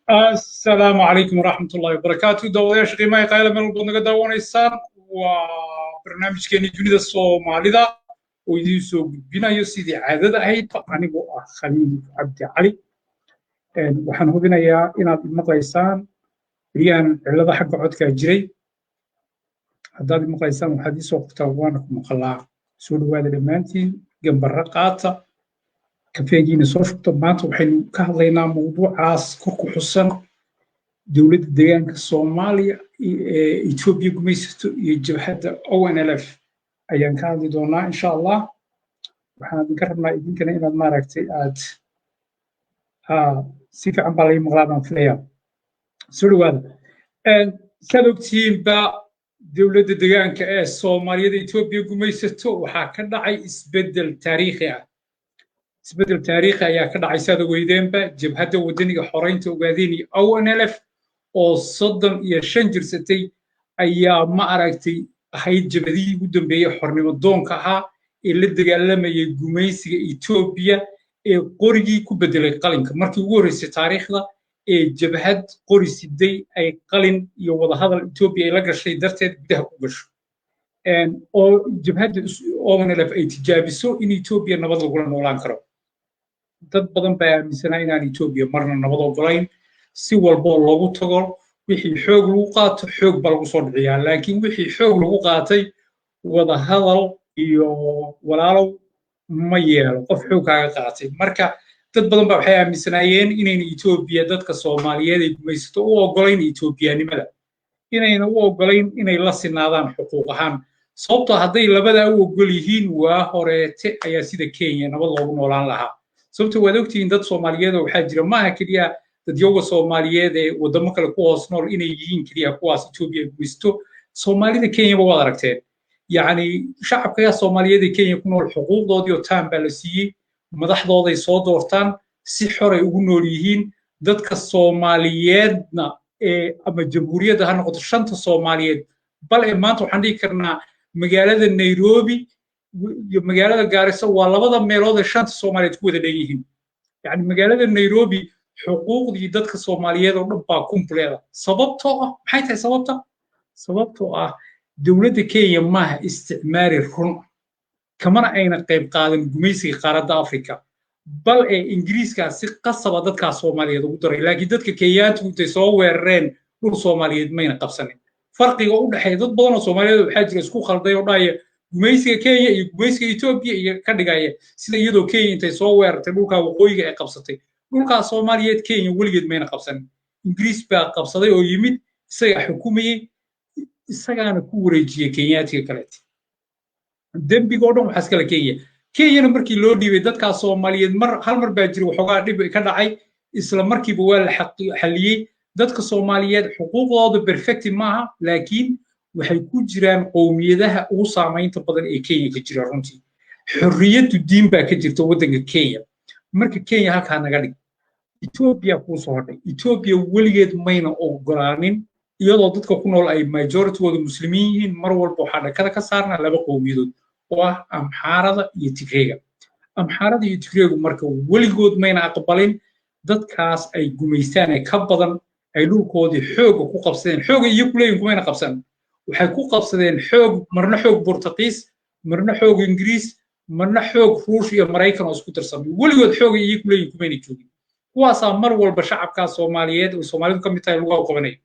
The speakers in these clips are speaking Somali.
Asalaamu calaykum waraxmat ullahi wabarakaatu. Daawadayaasha qiimaha qayla, meel walbood naga daawanaysaan, waa barnaamijkeeni Dunida Soomaalida oo idiin soo gudbinayo sidii caadada ahayd anigoo ah Khaliil Cabdi Cali. Waxaan hubinayaa inaad imaqlaysaan. Beryahan cillada xagga codkaa jiray. Haddaad imaqlaysaan, waxaad ii soo qortaan "waana ku maqalaa". Soo dhowaada dhammaantiin, gambarre qaata, kafeegiina soo shubta. Maanta waxaynu ka hadlaynaa mawduucaas kor ku xusan: dowladda deegaanka Soomaaliya ee Etoobiya gumaysato iyo jabhadda ONLF ayaan ka hadli doonaa, insha Allah. Waxaan idinka rabnaa idinkana inaad maaragtay aad si fiican baa lai maqlaa baan filayaa. Soo dhowaada. Saad ogtihiinba, dowladda deegaanka ee Soomaaliyada Etoobiya gumaysato waxaa ka dhacay isbeddel taariikhi ah. Isbeddel taariikhi ayaa ka dhacay, saad ogeydeenba. Jabhadda Waddaniga Xoreynta Ogaadeen iyo ONLF oo 35 jirsatay ayaa, ma aragtay, ahayd jabhadihii ugu dambeeyey xornimo doonka ahaa ee la dagaalamayay gumaysiga Etoobiya ee qorigii ku beddelay qalinka. Markii ugu horreysay taariikhda ee jabhad qori siday ay qalin iyo wadahadal Etoobiya ay la gashay darteed gudaha ku gasho, oo jabhadda ONLF ay tijaabiso in Etoobiya nabad lagula noolaan karo. Dad badan baa aaminsanaa inaan Etoobiya marna nabad ogolayn. Si walboo loogu tago, wixii xoog lagu qaato xoog baa lagu soo dhiciyaa, laakiin wixii xoog lagu qaatay wada hadal iyo walaalow ma yeelo qof xoog kaaga qaatay. Marka dad badan baa waxay aaminsanaayeen inayna Etoobiya dadka Soomaaliyeed ay gumaysato u ogolayn Etoobiyanimada, inayna u ogolayn inay la sinaadaan xuquuq ahaan, sababtoo hadday labadaa u ogol yihiin, waa horeete ayaa sida Kenya nabad loogu noolaan lahaa. Sababto waad ogtihiin, dad Soomaaliyeed oo waxaa jira, maaha keliya dadyowga Soomaaliyeed ee waddamo kale ku hoos nool inay yihiin keliya kuwaas Etoobiya gumaysto. Soomaalida Kenyaba waad aragteen, yacni shacabka Soomaaliyeed ee Kenya ku nool xuquuqdoodii oo taan baa la siiyey, madaxdooday soo doortaan. Si xoray ugu nool yihiin dadka Soomaaliyeedna ee ama jamhuuriyadda ha noqoto, shanta Soomaaliyeed. Bal ee maanta waxaan dhihi karnaa magaalada Nairobi iyo magaalada Gaarisa waa labada meelood ee shanta Soomaaliyeed ku wada dhan yihiin. Yani magaalada Nairobi xuquuqdii dadka Soomaaliyeed oo dhan baa kumpleeda. Sababtoo ah maxay tahay sababta? Sababtoo ah dowladda Kenya maaha isticmaari run, kamana ayna qayb qaadan gumaysiga qaaradda Afrika. Bal ee Ingiriiskaa si qasaba dadkaa Soomaaliyeed ugu daray, laakiin dadka Kenyaantu intay soo weerareen dhul Soomaaliyeed mayna qabsanin. Farqiga u dhexeeya, dad badan oo Soomaaliyeed waxaa jira isku khalday oo dhahaya gumaysiga Kenya iyo gumaysiga Etoobiya iyo ka dhigaya sida iyadoo Kenya intay soo weerartay dhulkaa waqooyiga ay qabsatay. Dhulkaa Soomaaliyeed Kenya weligeed mayna qabsanin. Ingiriis baa qabsaday oo yimid, isagaa xukumayey, isagaana ku wareejiyey Kenyaatiga kaleete. Dembiga oo dhan waxaa iskala Kenya. Kenyana markii loo dhiibay dadkaa Soomaaliyeed, mar hal mar baa jira waxoogaa dhib ka dhacay, isla markiiba waa la xalliyey. Dadka Soomaaliyeed xuquuqdooda perfect maaha, laakiin waxay ku jiraan qowmiyadaha ugu saamaynta badan ee Kenya ka jira. Runtii xorriyaddu diin baa ka jirta waddanka Kenya. Marka Kenya halkaa naga dhig, Etoobiya kuu soo hadhay. Etoobiya weligeed mayna ogolaanin, iyadoo dadka ku nool ay majoritygooda Muslimiin yihiin. Mar walba waxaa dhakada ka saarnaa laba qowmiyadood oo ah Amxaarada iyo Tigreega. Amxaarada iyo Tigreegu marka weligood mayna aqbalin dadkaas ay gumaystaan ee ka badan, ay dhulkoodii xooga ku qabsadeen. Xooga iyo kuleeyin kumayna qabsan, waxay ku qabsadeen xoog, marna xoog Bortaqiis, marna xoog Ingiriis, marna xoog Ruush iyo Maraykan oo isku darsamay. Weligood xooga iyo kuleeyin kumayna joogin. Kuwaasaa mar walba shacabkaa Soomaaliyeed oo Soomaalidu ka mid tahay lugaa u qabanaya.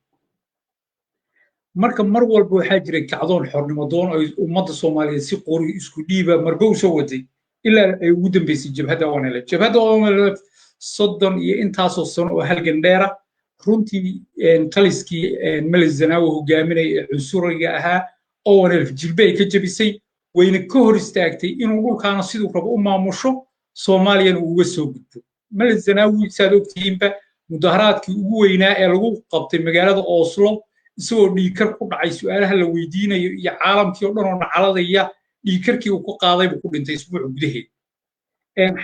Marka mar walba waxaa jiray kacdoon xornimo doon ay ummadda Soomaaliyeed si qori isku dhiiba marba u soo waday, ilaa ay ugu dambeysay jabhadda ONLF. Jabhadda ONLF 30 iyo intaasoo sano oo halgan dheera, runtii taliskii Meles Zenawi hogaaminaya ee cunsuriga ahaa ONLF jilbe ay ka jebisay, wayna ka hor istaagtay inuu dhulkaana siduu rabo u maamusho, Soomaaliyana uu uga soo gudbo. Meles Zenawi, saad ogtihiinba, mudaharaadkii ugu weynaa ee lagu qabtay magaalada Oslo, isagoo dhiigkar ku dhacay su'aalaha la weydiinayo iyo caalamkii oo dhan oo nacaladaya, dhiigkarkii uu ku qaaday buu ku dhintay isbuuc gudaheed.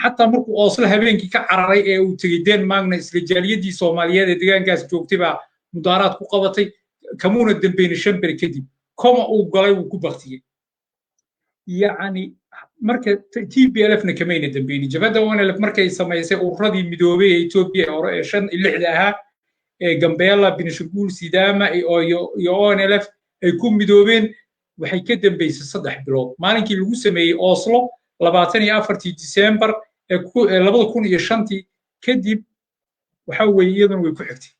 Xataa markuu Oslo habeenkii ka cararay ee uu tegey Denmarkna, isla jaaliyadii Soomaaliyeed ee deegaankaas joogtay baa mudaharaad ku qabatay. Kamuuna dambeyna, 5 beri kadib koma uu galay, wuu ku baktiyey. Yacni marka TPLF na kamayna dambeynin. Jabhadda ONLF markay samaysay ururadii midoobay ee Etoobiya hore ee shan iyo lixda ahaa ee Gambela, Benishangul, Sidama iyo ONLF ay ku midoobeen, waxay ka dambeysay 3 bilood maalinkii lagu sameeyey Oslo, 24-tii Disembar ee 2005-tii. Kadib waxa weeye iyaduna way ku xigtay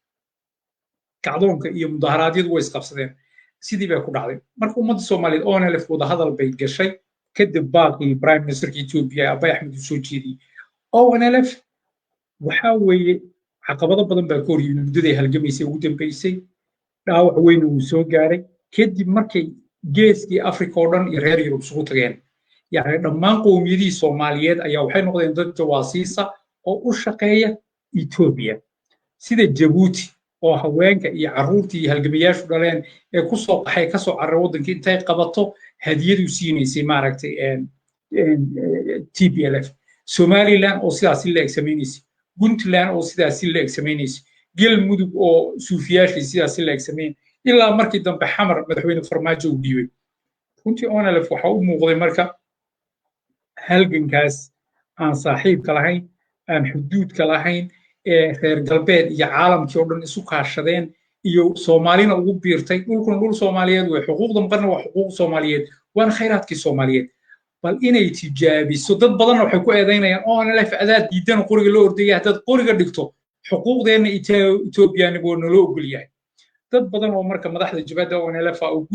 kacdoonka iyo mudaharaadyadu way isqabsadeen, sidii bay ku dhacday. Marka ummadda Soomaaliyeed ONLF wadahadal bay gashay kadib baaqii prime ministerka Ethiopia Abiy Axmed uu soo jeediyey. ONLF waxa weeye caqabado badan baa ka hor yimid muddaday halgamaysay ugu dambeysay, dhaawac weyna wuu soo gaaray kadib markay geeskii Afrika oo dhan iyo reer Yurub isugu tageen. Yacni dhammaan qowmiyadihii Soomaaliyeed ayaa waxay noqdeen dad jawaasiisa oo u shaqeeya Etoobiya, sida Jabuuti oo haweenka iyo carruurtii iyo halgamayaashu dhaleen ee ku soo qaxay, kasoo carray waddankii, intay qabato hadiyadu siinaysay maaragtay TPLF. Somaliland oo sidaasi la eg samaynaysay, Puntland oo sidaasi la eg samaynaysay, Galmudug oo suufiyaashii sidaasi la eg samayn, ilaa markii dambe Xamar madaxweyne Farmaajo uu dhiibay. Runtii ONLF waxa u muuqday marka halgankaas aan saaxiibka lahayn, aan xuduudka lahayn, ee reer galbeed iyo caalamkii oo dhan isu kaashadeen iyo Soomaalina ugu biirtay. Dhulkuna dhul Soomaaliyeed wey, xuquuqda maqanna waa xuquuq Soomaaliyeed, waana khayraadkii Soomaaliyeed. Bal inay tijaabiso. Dad badanna waxay ku eedaynayaan ONLF adaad diidan qoriga loo ordaya, haddaad qoriga dhigto xuquuqdeenna Etoobiyaaniba waa naloo ogol yahay. Dad badan oo marka madaxda jabhadda ONLF oo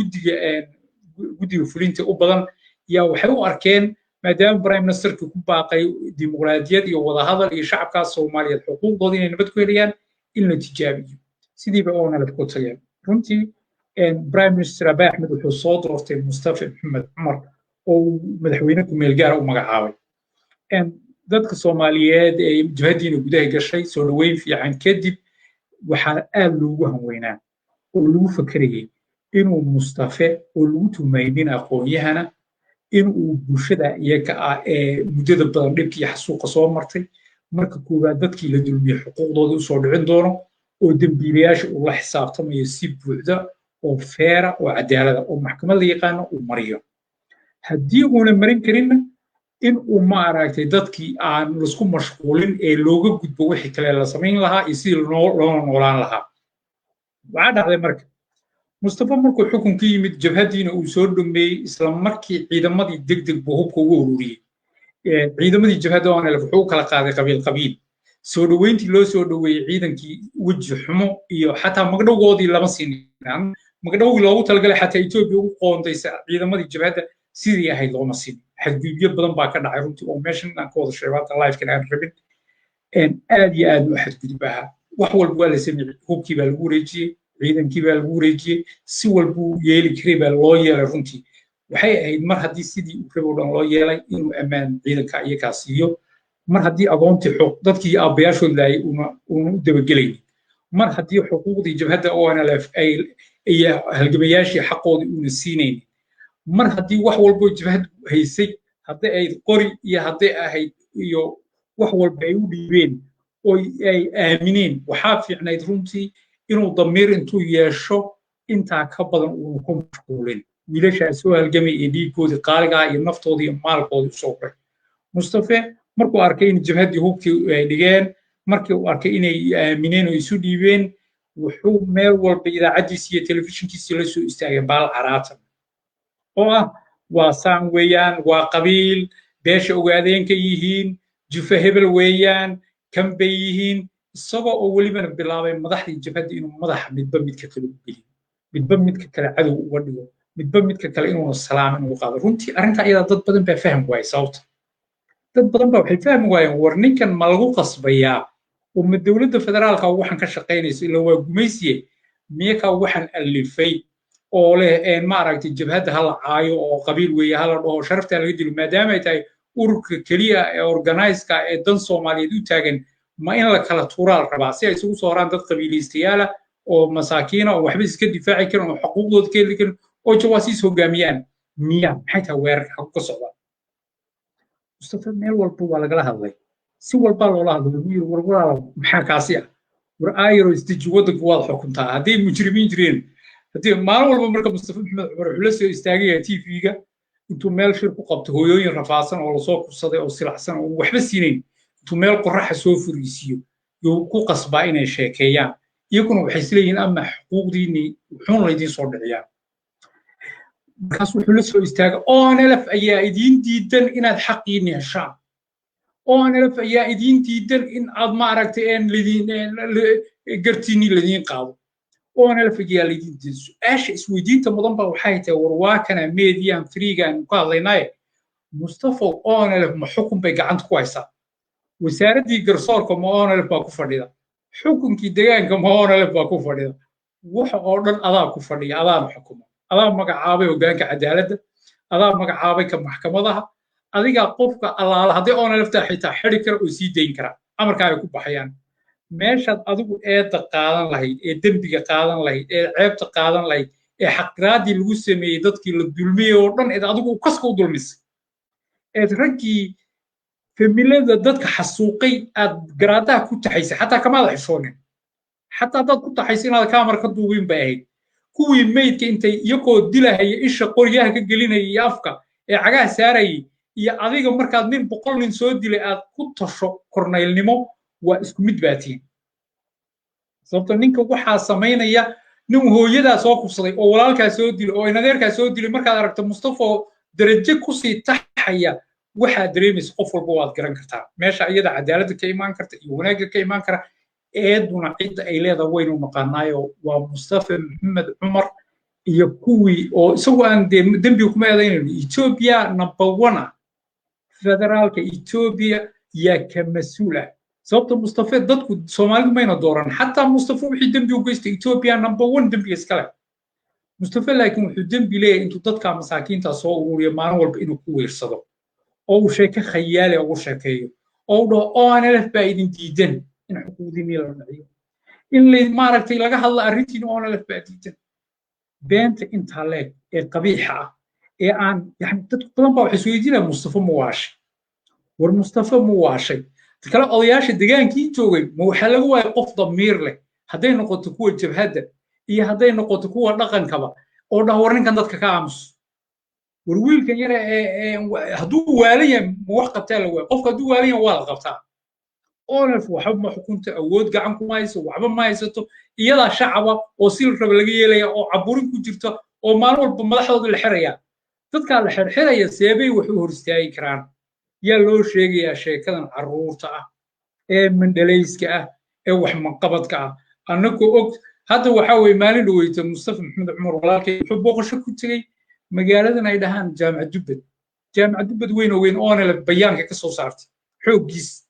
guddiga fulinta u badan yaa waxay u arkeen, maadaama prime ministerka ku baaqay dimuqraadiyad iyo wadahadal iyo shacabkaas Soomaaliyeed xuquuqdooda inay nabad ku helayaan, in la tijaabiyo. Sidiiba ONLF ku tageen. Runtii prime minister Abiy Axmed wuxuu soo doortay Mustafa Maxamed Cumar oo uu madaxweyne ku-meel gaara u magacaabay. Dadka Soomaaliyeed ee jabhaddiina gudaha gashay soo dhoweyn fiican kadib, waxaa aad loogu hanweynaa oo lagu fakerayay inuu Mustafe, oo lagu tuhmay nin aqoon-yahana, in uu bulshada iyaga ah ee muddada badan dhibkii xasuuqa soo martay Marka koowaad, dadkii la dulmiyey xuquuqdooda usoo dhicin doono oo dembiilayaasha uu la xisaabtamayo si buuxda oo feera oo cadaalada oo maxkamad la yaqaano uu mariyo. Haddii uuna marin karinna, in uu, maaragtay, dadkii aan laisku mashquulin ee looga gudbo wixii kale la samayn lahaa iyo sidii loo noolaan lahaa. Waxaa dhacday marka Mustafa markuu xukunka yimid, jabhaddiina uu soo dhameeyey, isla markii ciidamadii deg deg buu hubka ugu ururiyey. Ciidamadii jabhadda ONLF wuxuu u kala qaaday qabiil qabiil. Soo dhoweyntii loo soo dhoweeyey ciidankii weji xumo iyo xataa magdhowgoodii lama siinin. Magdhowgii loogu talagalay xataa Etoobiya ugu qoondaysa ciidamadii jabhadda sidii ahayd looma siin. Xadgudubyo badan baa ka dhacay runtii oo meeshan inaan ka wada sheego hadda livekan aan rabin. Aad iyo aad u xadgudub ahaa. Wax walba waa la sameeyey: hubkii baa lagu wareejiyey, ciidankii baa lagu wareejiyey, si walbuu yeeli karay baa loo yeelay. Runtii waxay ahayd, mar haddii sidii uu rabo dhan loo yeelay, inuu ammaan ciidanka iyagaa siiyo. Mar haddii agoontii dadkii aabbayaashood laayay uuna u dabagelaynin, mar haddii xuquuqdii jabhadda ONLF ay iyo halgamayaashii xaqoodii uuna siinaynin, mar haddii wax walbo jabhad haysay, hadday ahayd qori iyo hadday ahayd iyo wax walba, ay u dhiibeen oo ay aamineen, waxaa fiicnayd runtii inuu damiir intuu yeesho intaa ka badan uuna ku mashquulin wiilashaa soo halgamay ee dhiiggoodii qaaligaa iyo naftoodii iyo maalkoodii usoo qoray. Mustafe markuu arkay in jabhaddii hubkii ay dhigeen, markii uu arkay inay aamineen oo isu dhiibeen, wuxuu meel walba idaacaddiisi iyo telefishinkiisii la soo istaagay baal caraatan oo ah waa saan weeyaan, waa qabiil, beesha ogaadeenka yihiin, jufa hebel weeyaan, kan bay yihiin, isagoo oo welibana bilaabay madaxdii jabhadda inuu madaxa midba midka kale u geliyo, midba midka kale cadow uga dhigo, midba midka kale inuuna salaamin ugu qaado. Runtii arrinta iyadaa dad badan baa fahmi waayey. Sababta dad badan baa waxay fahmi waayeen: war ninkan ma lagu qasbayaa oo ma dowladda federaalka waxaan ka shaqaynayso, ila waa gumaysiye, miyakaa waxaan alifay oo leh, maaragtay, jabhadda ha la caayo oo qabiil weeye ha la dhaho, sharaftaa laga dilo, maadaama ay tahay ururka keliya ee organizeka ee dan Soomaaliyeed u taagan? Ma in la kala tuuraa la rabaa si ay isugu soo horaan dad qabiilaystayaala oo masaakiina oo waxba iska difaaci karin oo xuquuqdooda ka heli karin oo jawaasiis hogaamiyaan miya? Maxay tahay weerarka xagu ka socda? Mustafa meel walba waa lagala hadlay, si walbaa loola hadlay. Lagu yiri: war walaalow, maxaa kaasi ah? War aayaro isdeji, waddanku waad xukuntaa. Hadday mujrimiin jireen, haddii maalin walba marka Mustafa Maxamed Cumar wuxuu la soo istaagaya TV-ga intuu meel shir ku qabto, hooyooyin rafaadsan oo lasoo kufsaday oo silacsan oo waxba siinayn intuu meel qorraxa soo furiisiyo yuu ku qasbaa inay sheekeeyaan. Iyaguna waxay isleeyihiin ama xuquuqdiinii wuxuun laydiin soo dhiciyaa. Markaas wuxuu la soo istaagay: ONLF ayaa idiin diidan inaad xaqiinni heshaan, ONLF ayaa idiin diidan in aad, maaragtay, gartiinni laidiin qaado, ONLF ayaa laidiin diidan. Su-aasha isweydiinta mudan baa waxay tahay: war waa kana median freegaan ku hadlaynaaye, Mustafa, ONLF ma xukun bay gacanta ku haysaa? Wasaaraddii garsoorka ma ONLF baa ku fadhida? Xukunkii degaanka ma ONLF baa ku fadhida? Waxa oo dhan adaa ku fadhiya, adaana xukuma, adaa magacaabay hoggaanka cadaaladda, adaa magacaabay ka maxkamadaha, adigaa qofka allaala hadday ONLFta xitaa xidi kara oo sii dayn kara, amarkaaga ku baxayaan. Meeshaad adigu eedda qaadan lahayd ee dembiga qaadan lahayd ee ceebta qaadan lahayd ee xaqiraaddii lagu sameeyey dadkii la dulmiyey oo dhan eed adigu kaska u dulmisay, eed raggii familada dadka xasuuqay aad garaadaha ku taxaysay, xataa kamaada xishoonin, xataa haddaad ku taxaysa inaad kaamar ka duubin bay ahayd. Kuwii meydka intay iyagoo dilahaya isha qoryaha ka gelinaya iyo afka ee cagaha saarayay iyo adiga markaad nin 100 nin soo dilay aad ku tasho kornaylnimo, waa isku mid baa tihin. Sababto ninka waxaa samaynaya nin hooyadaa soo kufsaday oo walaalkaa soo dilay oo inadeerkaa soo dilay, markaad aragto Mustafa darajo kusii taxaya, waxaad dareemaysa qof walba waad garan kartaa meesha iyada cadaaladda ka imaan karta iyo wanaagga ka imaan kara. Eeduna cidda ay leedahay waynu naqaanaayo, waa Mustafa Maxamed Cumar iyo kuwii oo isagu aan dee dembiga kuma eedaynayno. Ethiopia number one ah, federaalka Ethiopia yaa ka mas-uul ah. Sababta Mustafa dadku Soomaalidu mayna dooran. Xataa Mustafa wixii dembi u geystay, Ethiopia number one dembiga iskale Mustafa, laakiin wuxuu dembi leeyahay intuu dadka masaakiinta soo ururiyo maalin walba inuu ku weersado oo uu sheeke khayaali ugu sheekeeyo oo uu dhaho ONLF baa idin diidan in xuquuqdiinii la dhiciyo, in la, maaragtay, laga hadla arrintiina ONLF baa diidan. Beenta intaa leeg ee qabiixa ah ee aan yani dad badan baa waxay isweydiinaya: Mustafa ma waashay? War Mustafa ma waashay? Kale odayaasha degaankii joogay, ma waxaa laga waayay qof damiir leh, hadday noqoto kuwa jabhadda iyo hadday noqoto kuwa dhaqankaba, oo dhah: "War ninkan dadka ka aamus, war wiilkan yara hadduu waalan yahay, ma wax qabtaa?" La waaya. Qofka hadduu waalan yahay waa la qabtaa. ONLF waxba ma xukunto, awood gacan kuma hayso, waxba ma haysato. Iyadaa shacaba oo si la raba laga yeelaya oo caburin ku jirta oo maalin walba madaxdooda la xiraya. Dadkaa la xirxiraya seebay wax u hor istaagi karaan? Yaa loo sheegayaa sheekadan carruurta ah ee mandhalayska ah ee wax maqabadka ah? Annagoo og hadda waxaa weye, maalin dhaweyta Mustafa Maxamed Cumar walaalkay wuxuu booqasho ku tegey magaaladan ay dhahaan Jaamac Dubbad. Jaamac Dubbad weyn oo weyn oona bayaanka ka soo saartay xooggiis,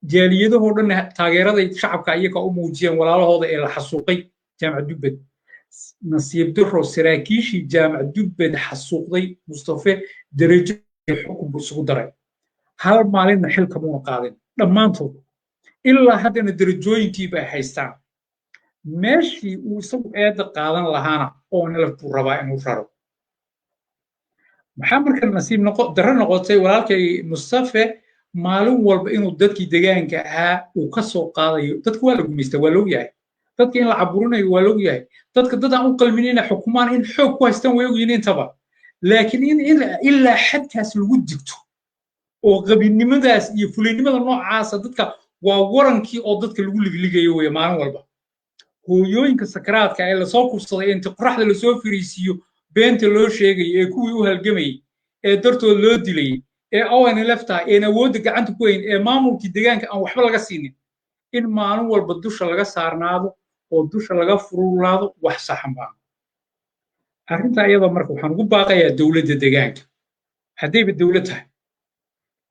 jaaliyadahoo dhan taageeraday shacabka iyaga u muujiyeen walaalahooda ee la xasuuqay Jaamac Dubbad. Nasiib daro, saraakiishii Jaamac Dubbad xasuuqday Mustafe darajo xukun buu isugu daray. Hal maalinna xilka muuna qaadin dhammaantood, ilaa haddana darajooyinkii bay haystaan. Meeshii uu isagu eedda qaadan lahaana ONLF buu rabaa inuu raro. Maxaa marka nasiib noqo darro noqotay, walaalkay Mustafe maalin walba inuu dadkii degaanka ahaa uu ka soo qaadayo. Dadka waa la gumaystaa, waa loog yahay. Dadka in la caburinayo waa loog yahay. Dadka dad aan u qalmin inay xukumaan in xoog ku haystaan way ogyihiin intaba, laakiin in ilaa xadkaas lagu digto oo qabinimadaas iyo fulinimada noocaasa, dadka waa warankii oo dadka lagu ligligayo weeye. Maalin walba hooyooyinka sakaraadka ee lasoo kufsaday, inta qoraxda lasoo fariisiiyo beenta loo sheegayo, ee kuwii u halgamayay ee dartood loo dilayay ee ONLF tahay een awoodda gacanta ku hayn ee maamulkii deegaanka aan waxba laga siinin, in maalin walba dusha laga saarnaado oo dusha laga furulaado wax saxan baa arrintaa iyada. Marka waxaan ugu baaqayaa dowladda deegaanka, haddayba dowlad tahay,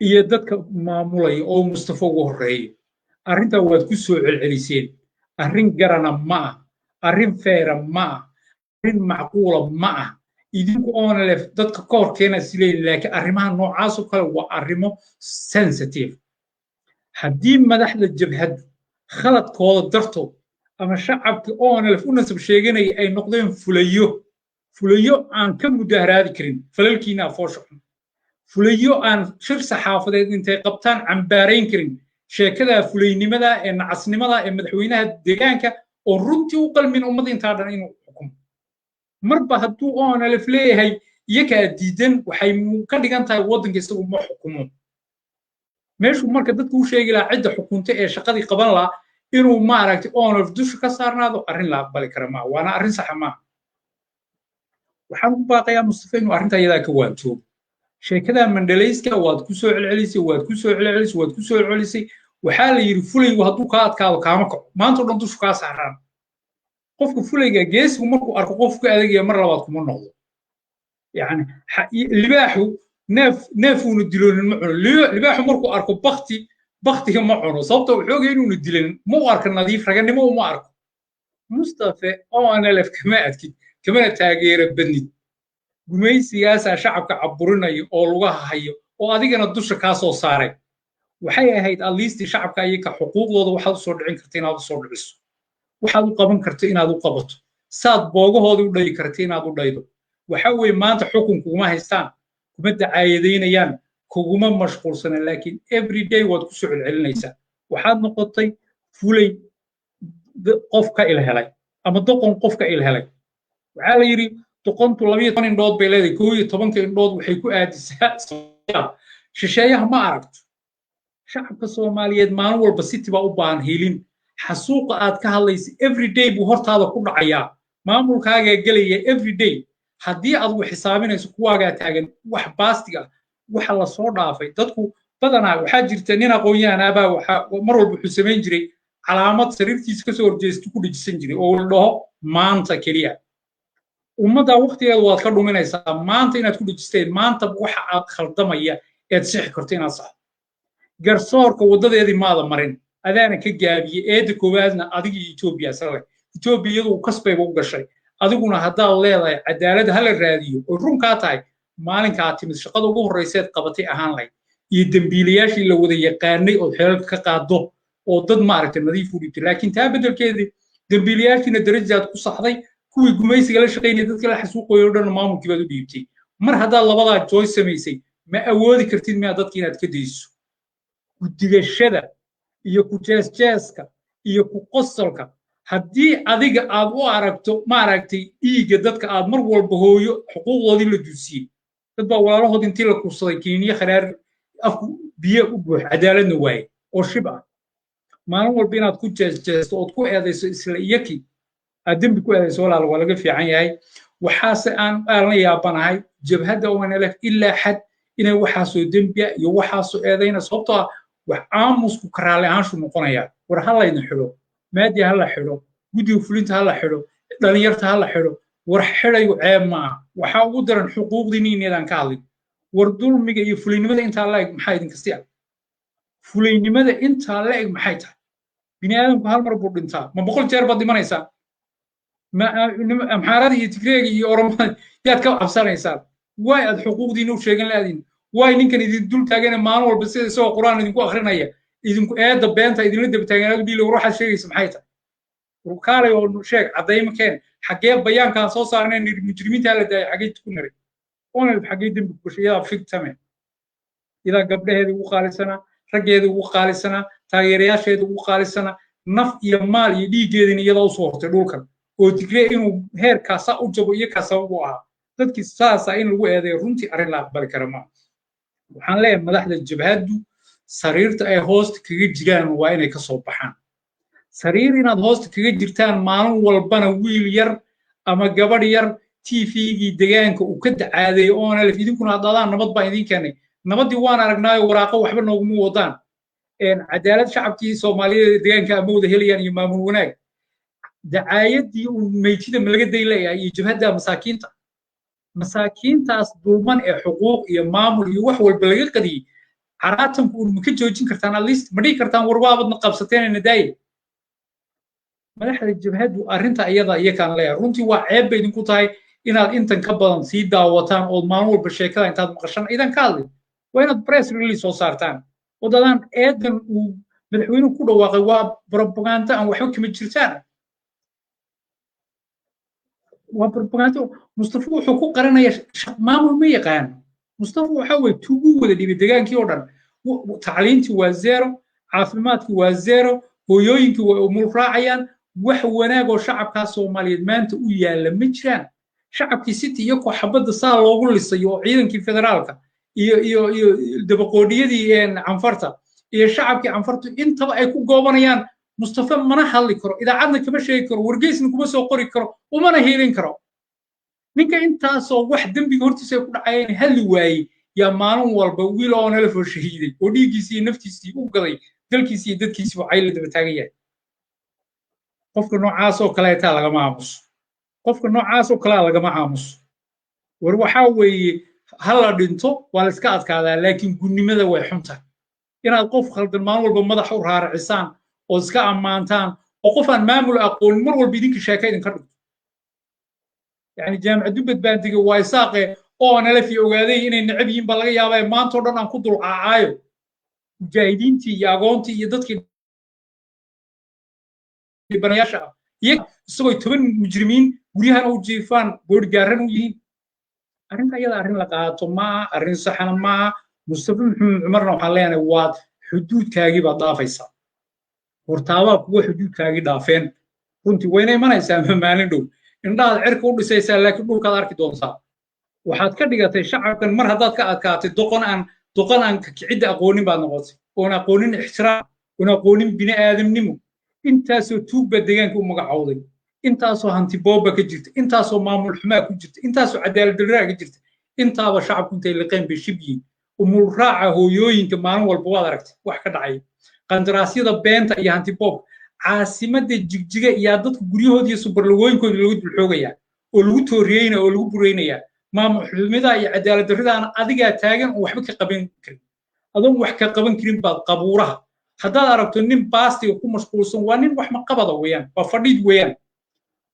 iyo dadka maamulaya oo Mustafa ugu horreeyo: arrintaa waad ku soo celceliseen. Arrin garana ma ah, arrin feera ma ah, arrin macquula ma ah. Idinku ONLF dadka ka hor keenaa sileeyin, laakiin arrimaha noocaas oo kale waa arrimo sensitive. Haddii madaxda jabhaddu khaladkooda dartood ama shacabkii ONLF u nasab sheeganaya ay noqdeen fulayo, fulayo aan ka mudaharaadi karin falalkiina afoosha xun, fulayo aan shir saxaafadeed intay qabtaan cambaarayn karin sheekadaa fulaynimada ee nacasnimada ee madaxweynaha deegaanka oo runtii u qalmin ummad intaa dhan inuu xukumo, marba hadduu ONLF leeyahay iyakaa diidan, waxay ka dhigan tahay waddanka isagu ma xukumo. Meeshuu marka dadku u sheegi lahaa cidda xukunta ee shaqadii qaban lahaa, inuu maaragtay ONLF dusha ka saarnaado arrin la aqbali kara maaha, waana arrin saxa maaha. Waxaan ugu baaqayaa Mustafa inuu arrintaa iyadaa ka waantoobo. Sheekadaa mandhalayska waad ku soo celcelisay, waad ku soo celcelisay, waad ku soo celcelisay. Waxaa la yidhi fulaygu hadduu kaa adkaado kaama kaco, maanta o dhan dushu kaa saaraan. Qofka fulayga, geesigu markuu arko qof ka adagaya, mar labaad kuma noqdo. Yani libaaxu neef neefuuna diloonin ma cuno. Libaaxu markuu arko bakti, baktiga ma cuno, sababta wuxuu ogaya inuuna dilin. Ma u arko nadiif, raganimo uma arko. Mustafe, ONLF kama adkid, kamana taageera badnid. Gumaysigaasaa shacabka caburinayo oo lugaha hayo oo adigana dusha kaa soo saaray. Waxay ahayd at least shacabka iyaga xuquuqdooda waxaad usoo dhicin karta inaad usoo dhiciso, waxaad u qaban karto inaad u qabato, saad boogahoodii u dhayi karta inaad u dhaydo. Waxa weeye, maanta xukun kuguma haystaan, kuma dacaayadaynayaan, kuguma mashquulsanaan, laakiin every day waad ku soo celcelinaysaa. Waxaad noqotay fulay qof ka ilhelay ama doqon qof ka ilhelay. Waxaa la yidhi doqontu 12 indhood bay leedahay, 11-ka indhood waxay ku aadisaa shisheeyaha, ma aragto. Shacabka Soomaaliyeed maalin walba city baa u baahan helin. Xasuuqa aad ka hadlaysa every day buu hortaada ku dhacayaa, maamulkaagaa gelaya every day. Haddii aad xisaabinayso kuwaagaa taagan wax baastiga waxa la soo dhaafay. Dadku badanaa, waxaa jirta nin aqoon-yahan abaa waxa mar walba wuxuu samayn jiray calaamad sariirtiisa kasoo horjeesto ku dhejisan jiray oo la dhaho "maanta keliya". Ummadda waqtigeeda waad ka dhuminaysaa. Maanta inaad ku dhejisteen, maanta waxa aad khaldamaya eed sixi karto inaad saxdo. Garsoorka waddadeedii maada marin, adaana ka gaabiyey. Eedda koowaadna adiga iyo Etoobiya isla. Etoobiya iyadu kasbayba u gashay. Adiguna haddaad leedahay cadaalad hala raadiyo oo runkaa tahay, maalinkaa timid shaqada ugu horrayseed qabatay ahaan lahayd iyo dembiilayaashii la wada yaqaanay ood xelalka ka qaado oo dad maaragtay nadiif u dhibtay. Laakiin taa beddelkeedii dembiilayaashiina darajaad ku saxday, kuwii gumaysiga la shaqaynaya dadka la xasuuqayo o dhan maamulkii baad u dhiibtay. Mar haddaad labadaa joy samaysay, ma awoodi kartid miyaa dadka inaad ka dayso? Ku digashada iyo ku jeesjeeska iyo ku qosolka, haddii adiga aad u aragto, maaragtay, dhiigga dadka aad mar walba hooyo xuquuqdoodii la duusiyey, dad baa walaalahood intii la kursaday kiniiniye kharaar afku biyo u buux, cadaaladna waaye oo shib ah. Maalin walba inaad ku jeesjeesto ood ku eedayso isla iyakii aad dembi ku eedayso, walaal, waa laga fiican yahay. Waxaase aan la yaabanahay jabhadda ONLF ilaa xad inay waxaasoo dembiya iyo waxaasoo eedayna, sababtoo ah wax aamusku karaalli ahaanshu noqonaya. War ha laydin xidho, maadi ha la xidho, guddiga fulinta ha la xidho, dhalinyarta ha la xidho. War xidhayu ceeb ma aha. Waxaa ugu daran xuquuqdiinni inaydaan ka hadlin. War dulmiga iyo fulaynimada intaa la eg maxaa idinka si ah? Fulaynimada intaa la eg maxay tahay? Bini aadamku hal mar buu dhintaa, ma 100 jeer baad dhimanaysaa? Amxaarada iyo Tigreega iyo Oromada yaad ka cabsanaysaan? Waay aad xuquuqdiina u sheegan laadin? Waay ninkan idin dul taagana maalin walba sida isagoo Qur'aan idinku akrinaya idinku eedda beenta idinla daba taagan dhiile? War waxaad sheegaysa maxay tahay? Kaalay oo sheeg, caddayma keen. Xaggee bayaankaan soo saarnay mujrimiinta la daayay? Xaggee ku naray ONLF? Xaggee dembi ku gashay? Iyadaa victim, iyadaa gabdhaheeda ugu qaalisanaa, raggeeda ugu qaalisanaa, taageerayaasheeda ugu qaalisanaa, naf iyo maal iyo dhiiggeedina iyadaa usoo hortay dhulkan oo Tigree inuu heerkaasa u jabo iyo kaa sabab u ahaa. Dadkii saasa in lagu eedeeyo runtii arrin la aqbali kara maaha. Waxaan leeyahay madaxda jabhaddu sariirta ay hoosta kaga jiraan waa inay ka soo baxaan. Sariir inaad hoosta kaga jirtaan maalin walbana wiil yar ama gabadh yar TV-gii degaanka uu ka dacaadeeyo ONLF, idinkuna haddaadaan nabad baan idiin keenay, nabaddii waan aragnaayo, waraaqo waxba nooguma wadaan, cadaalad shacabkii Soomaaliyeed degaanka ama wada helayaan iyo maamul wanaag. Dacaayadii uu meytida ma laga dayn leeyahay iyo jabhadda masaakiinta, masaakiintaas dulman ee xuquuq iyo maamul iyo wax walba laga qadiyey, caraatanku un ma ka joojin kartaan? At least ma dhihi kartaan, war waabadna qabsateen, daaye? Madaxda jabhaddu arrinta iyada iyakaan leeyahay, runtii waa ceeb bay idinku tahay inaad intan ka badan sii daawataan ood maalin walba sheekada intaad maqashaan idan ka hadlin. Waa inaad press release soo saartaan oo dadaan eedan uu madaxweynuhu ku dhawaaqay waa propaganda aan waxba kama jirtaan, waa propaganda. Mustafa wuxuu ku qaranaya maamul ma yaqaan. Mustafa waxa weye tugu wada dhibay degaankii oo dhan. Tacliintii waa zero, caafimaadkii waa zero, hooyooyinkii way umul raacayaan. Wax wanaag oo shacabkaa Soomaaliyeed maanta u yaalla ma jiraan. Shacabkii City iyakoo xabadda saa loogu lisayo oo ciidankii federaalka iyo dabaqoodhiyadii Canfarta iyo shacabkii Canfartu intaba ay ku goobanayaan, Mustafa mana hadli karo, idaacadna kama sheegi karo, wargeysna kuma soo qori karo, umana hiilin karo. Ninka intaasoo wax dembiga hortiisa ay ku dhacayeen hadli waayey yaa maalin walba wiil oo nala foo shahiiday oo dhiiggiisii iyo naftiisii u gaday dalkiisii iyo dadkiisii cayla daba taagan yahay. Qofka noocaas oo kaleetaa lagama aamuso, qofka noocaas oo kalea lagama aamuso. War waxaa weeye ha la dhinto, waa la iska adkaadaa, laakiin gunnimada way xun tahay. Inaad qof khaldan maalin walba madaxa u raaracisaan oo iska ammaantaan oo qof aan maamul aqoonin mar walba idinka sheeka idinka dhigto, yani Jaamac Dubbed baan tegey, waa Isaaqe oo nalafi ogaaday inay necab yihiin baa laga yaabaa. Maanta oo dhan aan ku dulcaacaayo mujaahidiintii iyo agoontii iyo dadkii dhibanayaasha ah, iyaga isagoo 10 mujrimiin guryahana u jiifaan, boodhgaaran u yihiin. Arrinta iyada arrin la qaato maaha, arrin saxana maaha. Mustafa Maxamed Cumarna waxaan leenahay, waad xuduudkaagii baad dhaafaysaa. Hortaabaa kuwa xuduudkaagii dhaafeen runtii wayna imanaysaa maalin dhow. Indhahaad cirka u dhisaysaa, laakiin dhulkaad arki doontaa. Waxaad ka dhigatay shacabkan mar haddaad ka adkaatay doqon aan kicidda aqoonin baad noqotay, oon aqoonin ixtiraam, oon aqoonin bini aadamnimo. Intaasoo tuug baa deegaanka u magacowday, intaasoo hantibooba ka jirta, intaasoo maamul xumaa ku jirta, intaasoo cadaalad darraa ka jirta. Intaaba shacabku intay liqeen bay shib yihiin. Umul raaca hooyooyinka maalin walba waad aragtay wax ka dhacay, qandaraasyada beenta iyo hantiboobka. Caasimadda Jigjiga iyaa dadku guryahoodi iyo subarlagooyinkooda lagu dulxoogayaa oo lagu tooriyeynaya oo lagu bureynayaa. Maamul xumida iyo cadaalad darridaana adigaa taagan oo waxba ka qaban karin. Adoon wax ka qaban karin baad qabuuraha. Haddaad aragto nin baastiga ku mashquulsan, waa nin wax maqabada weeyaan, waa fadhiid weeyaan.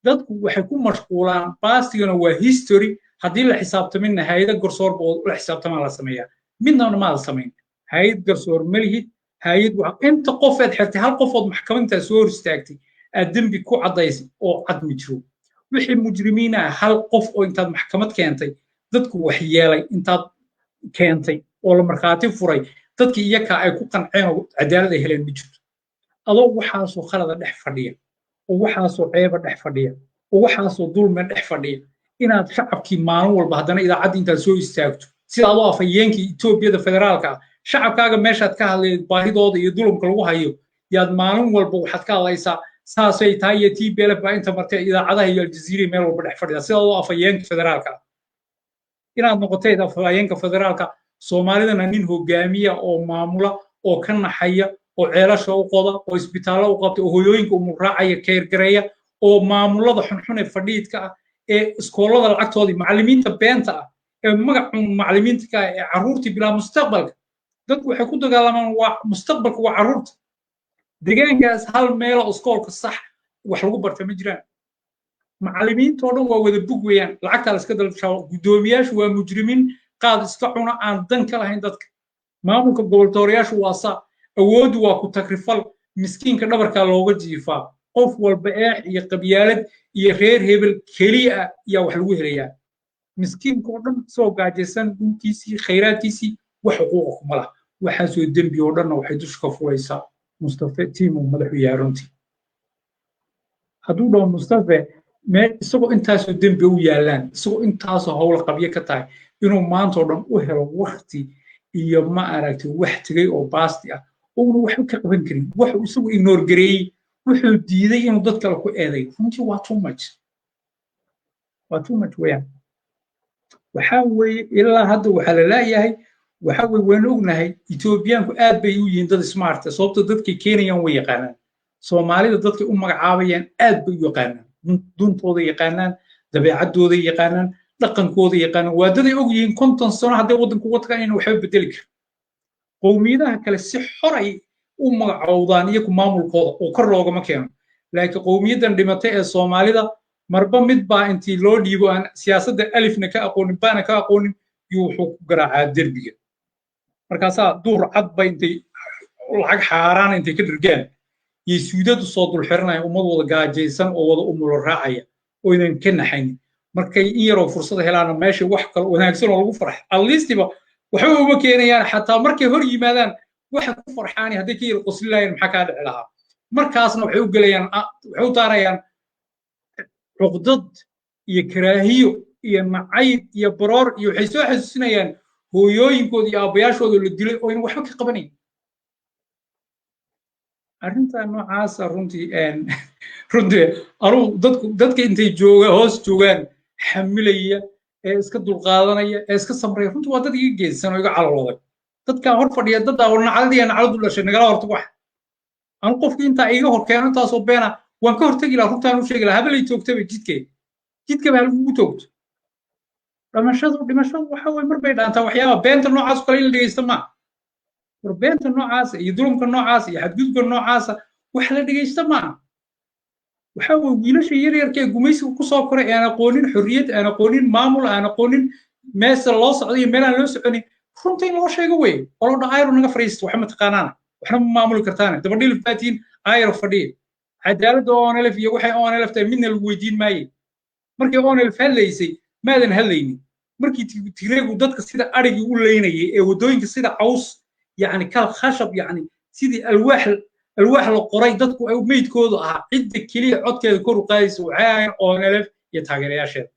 Dadku waxay ku mashquulaan baastigana waa history. Haddii la xisaabtaminna hay'ada garsoor boo la xisaabtamaa la sameeyaa, midnana maada samayn. Hay'ad garsoor ma lihid, hay'ad inta qofeed xirtay, hal qofood maxkamadintaa soo hor istaagtay aad dembi ku caddaysay oo cad ma jiro. Wixii mujrimiin ah, hal qof oo intaad maxkamad keentay dadku wax yeelay intaad keentay oo la markhaati furay Dadkii iyakaa ay ku qanceen oo cadaalad ay heleen ma jirto. Adoo waxaasoo khalada dhex fadhiya, oo waxaasoo ceeba dhex fadhiya, oo waxaasoo dulme dhex fadhiya, inaad shacabkii maalin walba haddana idaacadda intaad soo istaagto sida adoo afhayeenkii Etoobiyada federaalka ah, shacabkaaga meeshaad ka hadlayd baahidooda iyo dulumka lagu hayo, yaad maalin walba waxaad ka hadlaysaa saasay tahay iyo TPLF baa inta martay idaacadaha iyo Aljaziira meel walba dhex fadhida sida adoo afhayeenka federaalka ah. Inaad noqotayd afhayeenka federaalka Soomaalidana nin hogaamiya oo maamula oo ka naxaya oo ceelasha u qoda oo isbitaallo u qabta oo hooyooyinka umuraacaya keergareeya oo maamulada xunxun ee fadhiidka ah ee iskoolada lacagtoodii, macallimiinta beenta ah ee magacun macallimiinta ka ah ee carruurtii bilaa mustaqbalka. Dadku waxay ku dagaalamaan waa mustaqbalka, waa carruurta deegaankaas. Hal meelo iskoolka sax wax lagu barta ma jiraan. Macallimiintoo dhan waa wada bug weeyaan, lacagtaa la iska dalshaa. Guddoomiyaashu waa mujrimiin qaad iska cuna aan dan ka lahayn dadka. Maamulka goboltoorayaashu waa saa, awooddu waa ku takrifal, miskiinka dhabarkaa looga jiifaa. Qof walba eex iyo qabyaalad iyo reer hebel keliya ah yaa wax lagu helayaa. Miskiinka oo dhan soo gaajaysan dhulkiisii, khayraadkiisii, wax xuquuqa kuma laha. Waxaasoo dembi oo dhanna waxay dusha ka fulaysaa Mustafe tiim uu madaxu yahay. Runtii hadduu dhaho Mustafe mee, isagoo intaasoo dembi u yaallaan, isagoo intaasoo howla qabyo ka tahay, inuu maanta oo dhan u helo wakti iyo ma aragtay wax tegay oo baasti ah ouna waxba ka qaban karin, wuxuu isagu ignore gareeyey, wuxuu diiday inuu dad kale ku eeday, runtii waa too much, waa too much weeyaan. Waxaa weeye ilaa hadda waxaa la leeyahay, waxaa weye waan ognahay Etoobiyaanku aad bay u yihiin dad smart, sababto dadkay keenayaan way yaqaanaan. Soomaalida dadkay u magacaabayaan aad bay u yaqaanaan, duntooda yaqaanaan, dabeecaddooda yaqaanaan, dhaqankooda yaqaanaan. Waa daday og yihiin 50 sano hadday waddanku uga tagaan inay waxba bedeli karin. Qowmiyadaha kale si xor ay u magacowdaan iyagu maamulkooda oo kor loogama keeno, laakiin qowmiyaddan dhimatay ee Soomaalida marba mid baa intii loo dhiibo aan siyaasadda alifna ka aqoonin baana ka aqoonin yuu wuxuu ku garaacaa derbiga. Markaasaa duur cad ba intay lacag xaaraan intay ka dhirgaan yay suudadu soo dul xiranaya ummad wada gaajaysan oo wada umulo raacaya oo inan ka naxaynin. Markay in yaroo fursad helaana meesha wax kale wanaagsan oo lagu farx at leastiba waxba uma keenayaan. Xataa markay hor yimaadaan waxa ku farxaani hadday ka yar qosli lahayn maxaa kaa dhici lahaa? Markaasna waxay u gelayaan, waxay u daarayaan cuqdad iyo karaahiyo iyo nacayb iyo baroor, iyo waxay soo xasuusinayaan hooyooyinkooda iyo aabbayaashooda la dilay oo ayna waxba ka qabanayn. Arrinta noocaasa runtii anugu dadku dadka intay jooga hoos joogaan xamilaya ee iska dulqaadanaya ee iska samraya, runtii waa dad iga geedsan oo iga calolooday. Dadkaa hor fadhiya daddaa oo nacladii nacladu dhashay nagala hortag wax anu qofkii intaa iiga hor keeno intaasoo beena waan ka hortegi lahaa, runtaan u sheegi lahaa. Habalay toogtaba jidkee jidkaba halagugu toogto. Dhimashadu dhimashadu waxa weye mar bay dhaantaa waxyaaba beenta noocaas oo kale in la dhegeysta maaha. War beenta noocaasa iyo dulumka noocaasa iyo xadgudubka noocaasa wax la dhegeysta maaha. Waxa weye wiilasha yaryarka ee gumaysiga kusoo koray aan aqoonin xorriyad, aan aqoonin maamul, aan aqoonin meesha loo socdo iyo meel aan loo soconin, runta in loo sheego weye oo loo dhaho ayro naga fadhiista, waxa mataqaanaana waxna ma maamuli kartaane, dabadhilif baatiin, ayro fadhiya. Cadaaladda ONLF iyo waxay ONLF tahay midna lagu weydiin maaye. Markii ONLF hadlaysay maadan hadlaynin. Markii Tigreegu dadka sida adhigii u leynayay ee waddooyinka sida caws, yacni kal khashab, yacni sidii alwaax la qoray dadku ay meydkoodu ahaa, cidda keliya codkeeda kor u qaadaysa waxay ahayn ONLF iyo taageerayaasheeda.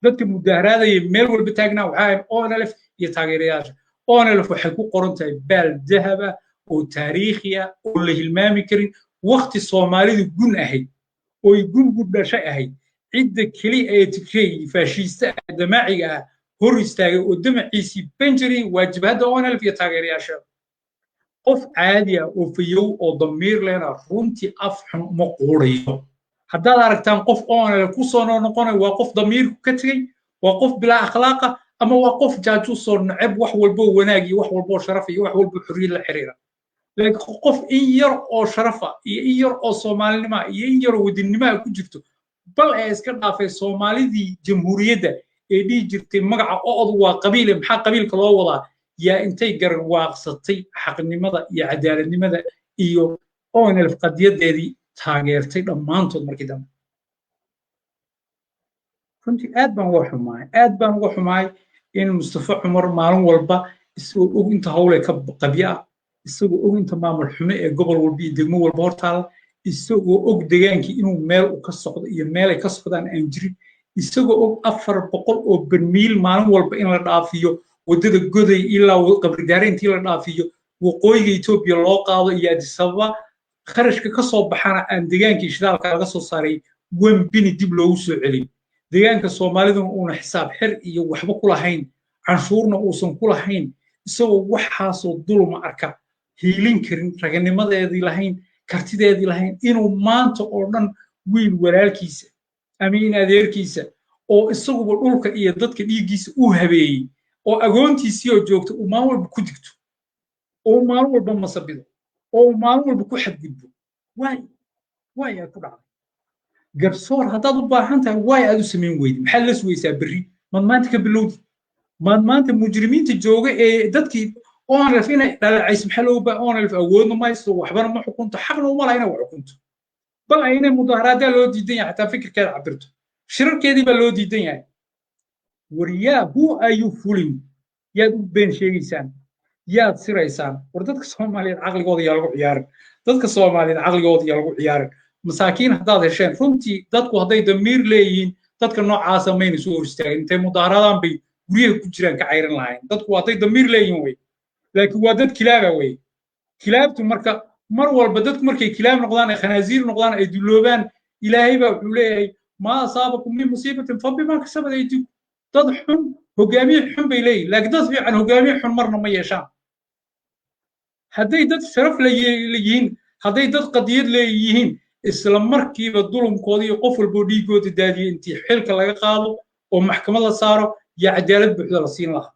Dadka mudaharaadaya meel walba taagnaa waxay ahayn ONLF iyo taageerayaasha ONLF. Waxay ku qoran tahay baal dahab ah oo taariikhi ah oo la hilmaami karin. Wakti Soomaalidu gun ahayd ooy gun gun dhashay ahayd, cidda keliya ee Tigrey faashiista ah damaaciga ah hor istaagay oo damaciisii benjarin waa jabhadda ONLF iyo taageerayaasheeda. Qof caadi ah oo fayow oo damiir lehna runtii af xun uma quurayo. Haddaad aragtaan qof ONLF ku soo noqonaya, waa qof damiirku ka tegey, waa qof bilaa akhlaaqa, ama waa qof jaajuusoo neceb wax walboo wanaag iyo wax walboo sharaf iyo wax walboo xorriyad la xiriira. Laakiin qof in yar oo sharafa iyo in yar oo soomaalinima iyo in yaroo wadannimoa ku jirto, bal ee iska dhaafay Soomaalidii jamhuuriyadda ee dhihi jirtay magaca o'du waa qabiile, maxaa qabiilka loo wadaa, yaa intay garwaaqsatay xaqnimada iyo cadaaladnimada iyo ONLF qadiyadeedii taageertay dhammaantood markii dambe. Runtii aad baan uga xumaay, aad baan uga xumaay in Mustafa Cumar maalin walba Isagoo og inta hawle ka qabya ah, isagoo og inta maamul xumo ee gobol walba iyo degmo walba hortaala, isagoo og degaankii inuu meel u ka socdo iyo meelay ka socdaan aan jirin, isagoo og 400 oo barmiil maalin walba in la dhaafiyo waddada Goday ilaa Qabridaare, intii la dhaafiyo waqooyiga Etoobiya loo qaado iyo Addis Ababa, kharashka ka soo baxana aan degaankii shidaalka laga soo saaray 1 penny dib loogu soo celin, deegaanka Soomaaliduna uuna xisaab xir iyo waxba ku lahayn, canshuurna uusan ku lahayn, isagoo waxaasoo dulma arka, hiilin karin, raganimadeedii lahayn, kartideedii lahayn, inuu maanta oo dhan wiil walaalkiisa ama in adeerkiisa oo isaguba dhulka iyo dadka dhiiggiisa u habeeyey oo agoontiisii oo joogta uu maalin walba ku digto, oo uu maalin walba masabido, oo uu maalin walba ku xadgudbo. Waay waay aad ku dhacday garsoor haddaad u baahan tahay, waay aad u samayn weydi? Maxaad la sugaysaa berri? Maad maanta ka bilowdi? Maad maanta mujrimiinta jooga ee dadkii ONLF inay dhaleecayso maxaa looga baahan? ONLF awoodna ma haysto, waxbana ma xukunto, xaqna uma laha inay wax xukunto, bal ay inay mudaharaadaa loo diidan yahay, xataa fikirkeeda cabirto, shirarkeedii baa loo diidan yahay. Waryaa, who are you fooling? Yaad u been sheegaysaan? Yaad siraysaan? War dadka Soomaaliyeed caqligooda yaa lagu ciyaarin. Dadka Soomaaliyeed caqligooda yaa lagu ciyaarin. Masaakiin haddaad hesheen, runtii dadku hadday damiir leeyihiin, dadka noocaasa mayna soo hor istaagin. Intay mudaharaadaan bay guryaha ku jiraan ka cayrin lahayn. Dadku hadday damiir leeyihiin wey, laakiin waa dad kilaaba wey. Kilaabtu marka mar walba dadku markay kilaab noqdaan, ay khanaasiir noqdaan, ay duloobaan, Ilaahay baa wuxuu leeyahay: "ما أصابكم من مصيبة فبما كسبت أيديكم." Dad xun hogaamiye xun bay leeyihin, laakiin dad fiican hogaamiye xun marna ma yeeshaan. Hadday dad sharaf la yihiin, hadday dad qadiyad leeyihiin, isla markiiba dulumkooda iyo qof walboo dhiigooda daadiyey intii xilka laga qaado oo maxkamad la saaro iyo cadaalad buuxda la siin lahaa.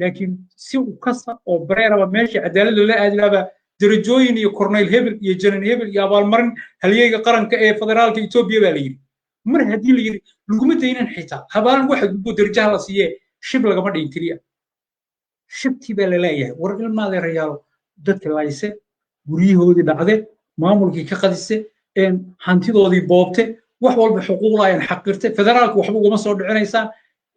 Laakiin si u kasta oo bareeraba meeshii cadaalad lala aadi lahaa, darajooyin iyo korneyl hebel iyo janan hebel iyo abaalmarin halyeyga qaranka ee federaalka Etoobiya baa la yidhi. Mar haddii la yidhi, laguma daynan xitaa habaal lagu xadgudbo darajaha la siiyee, shib lagama dhigin keliya, shibtii baa la leeyahay. War ilmaadeerayaalo, dadka layse, guryahoodii dhacde, maamulkii ka qadise, hantidoodii boobte, wax walba xuquuqda ayan xaqirte, federaalka waxba ugama soo dhicinaysaan,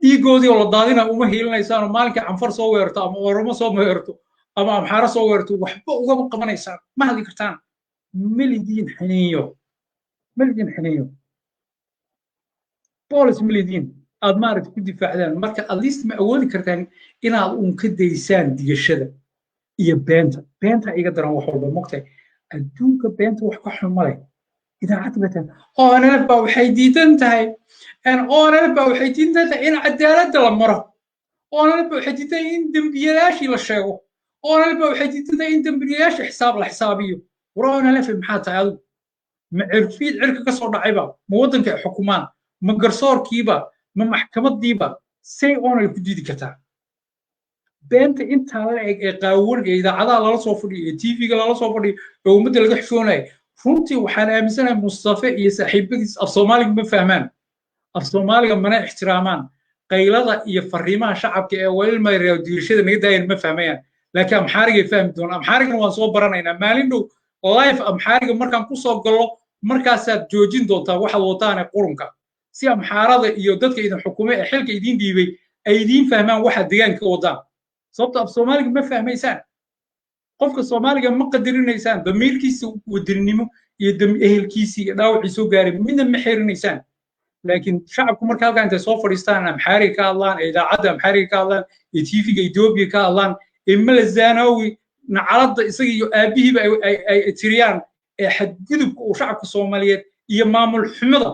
dhiigoodii oo la daadina uma hiilinaysaan, oo maalinkii Canfar soo weerarto ama Oromo soo weerarto ama Amxaaro soo weerarto waxba ugama qabanaysaan, ma hadli kartaan. Melidiin xiniinyo, melidiin xiniinyo, boolis melidiin aad maaragta ku difaacdaan. Marka at least ma awoodi kartaan inaad uun ka daysaan digashada iyo beenta? Beenta iga daran wax walba mogtahay adduunka, beenta wax ka xun ma leh. Idaacadda batan ONLF baa waxay diidan tahay, ONLF baa waxay diidan tahay in cadaaladda la maro, ONLF baa waxay diidan tahay in dembiyayaashii la sheego, ONLF baa waxay diidan tahay in dembiyayaashii xisaab la xisaabiyo. War ONLF maxaa tahay adigu? Ma cirfiid cirka ka soo dhacayba? Ma waddanka ay xukumaan? Ma garsoorkiiba? Ma maxkamadiiba? Say ONLF ku diidi kartaa beenta intaa la eg ee qaawan ee idaacadaha lala soo fadhiyo, ee TV-ga lala soo fadhiyo, ee ummadda laga xishoonaya? Runtii waxaan aaminsanahay Mustafe iyo saaxiibadiis af Soomaaliga ma fahmaan, af Soomaaliga mana ixtiraamaan. Qaylada iyo fariimaha shacabka ee walilmayreeyo diirashada naga daayan ma fahmayaan, laakiin Amxaarigay fahmi doonaan. Amxaarigana waan soo baranaynaa maalin dhow. Live Amxaariga markaan kusoo gallo, markaasaad joojin doontaa waxaad wataane qurunka, si Amxaarada iyo dadka idin xukumay ee xilka idiin dhiibay ay idiin fahmaan waxaad deegaanka ka wadaan. Sababta af Soomaaliga ma fahmaysaan, qofka Soomaaliga ma qadarinaysaan, damiirkiisa wadaninimo iyo ehelkiisii iyo dhaawacii soo gaaray midna ma xerinaysaan. Laakiin shacabku marka halkaa intay soo fadhiistaan Amxaariga ka hadlaan, ee idaacadda Amxaariga ka hadlaan, ee TV-ga Etoobiya ka hadlaan, ee Malazanawi nacaladda isaga iyo aabbihiiba ay tiriyaan, ee xadgudubka uu shacabka Soomaaliyeed iyo maamul xumada